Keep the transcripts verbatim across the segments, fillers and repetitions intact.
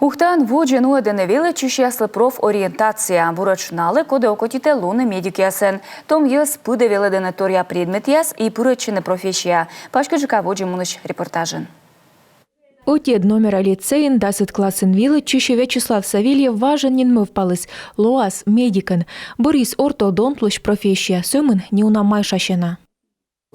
Ухтаын водзӧ нуӧдӧны велӧдчысьяслы профориентация. Буретш налы, коді окотитӧ лоны медикъясӧн. Том йӧз пыдӧ велӧдӧны торъя предметъяс и пырӧдчӧны профессияӧ. Паськыдджыка водзӧ мунысь репортажын. Ӧтиӧд номера лицейын дасӧд классын велӧдчысь Вячеслав Савельев важӧн нин мӧвпаліс: лоас медикӧн. Бӧрйис ортодонтлысь профессия, сӧмын неуна майшасьӧ на.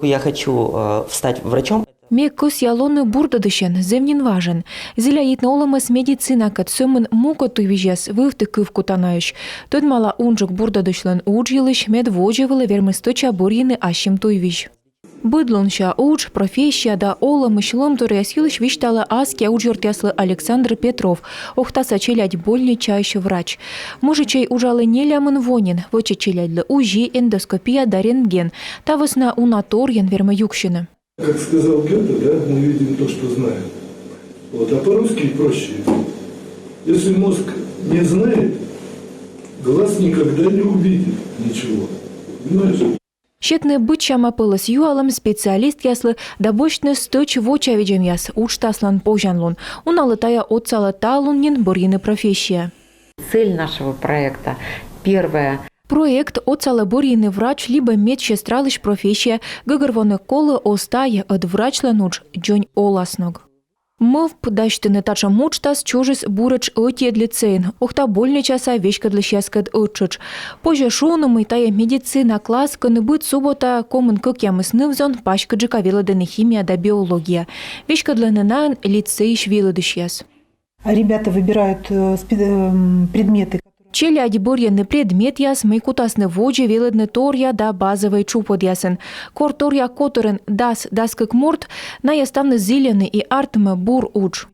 Я хочу э, стать врачом. Ме кӧсъя лоны бурдӧдысьӧн, зэв нин важӧн. Зіля йитны олӧмӧс медицинакӧд, сӧмын мукӧд туйвизьяс вывті кывкутанаӧсь. Тӧдмала унджык бурдӧдысьлӧн удж йылысь, мед водзӧ вылӧ вермы стӧча бӧрйыны ассьым туйвизь. Быдлунся удж, профессия да олӧмысь лоӧмторъяс йылысь висьталӧ аскиа уджъёртъяслы Александр Петров, Ухтаса челядь больничаысь врач. Мужичӧй уджалӧ нелямын во нин, вӧчӧ челядьлы УЗИ, эндоскопия да рентген. Та вӧсна уна торйӧн вермӧ юксьыны. Как сказал Гёте, да, мы видим то, что знаем. Вот, а по-русски проще. Если мозг не знает, глаз никогда не увидит ничего. Понимаешь? Сетны быдсяма пӧлӧс юалӧм специалистъяслы да босьтны стӧч вочавидзӧмъяс — уджтаслӧн позянлун. Уналы тайӧ отсалӧ талун нин бӧрйыны профессия. Цель нашего проекта, первое. Проект отсалӧ бӧрйыны врач либӧ медсестралысь профессия. Гӧгӧрвоны, колӧ оз тайӧ, ӧд врачлӧн удж дзонь оласног. Мӧвп дасьтыны татшӧм уджтас чужис буретш ӧтиӧд лицейын, Ухта больничаса веськӧдлысьяскӧд ӧттшӧтш. Позьӧ шуны, мый тайӧ медицина класс, кӧні быд суббота комын кӧкъямыс ныв-зон паськыдджыка велӧдӧны химия да биология. Веськӧдлӧны наӧн лицейысь велӧдысьяс. Ребята выбирают э, спе- эм, предметы. Челядь бӧрйӧны предметъяс, мый кутасны водзӧ велӧдны торъя да базӧвӧй тшупӧдъясын. Кор торъя котырын дас, дас кык морт, найӧ ставныс зільӧны и артмӧ бур удж.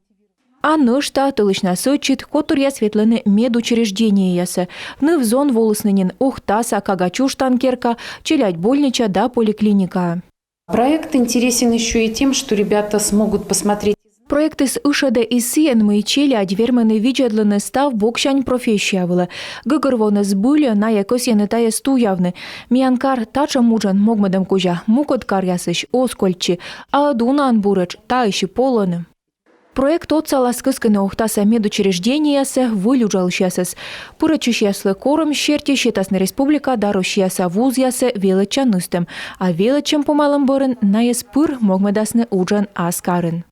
А нӧшта тӧлысьнас ӧтчыд котыръяс ветлӧны медучреждениеясӧ. Ныв-зон волісны нин Ухтаса кага чужтан керка, челядь больнича да поликлиникаӧ. Проект интересен еще и тем, что ребята смогут посмотреть. Проектыс ышӧдӧ и сійӧн, мый челядь вермӧны видзӧдлыны став боксянь профессия вылӧ. Гӧгӧрвоны, збыль-ӧ найӧ кӧсйӧны тайӧс туявны. Миян кар татшӧм уджӧн могмӧдӧм кузя мукӧд каръясысь оз кольччы, а ӧд унаӧн буретш таысь и полӧны. Проект отсалас кыскыны Ухтаса медучреждениеясӧ выль уджалысьясӧс. Пырӧдчысьяслы корӧм серти сетасны республика да Россияса вузъясӧ велӧдчан ыстӧм, а велӧдчӧм помалӧм бӧрын найӧс пыр могмӧдасны уджӧн ас карын.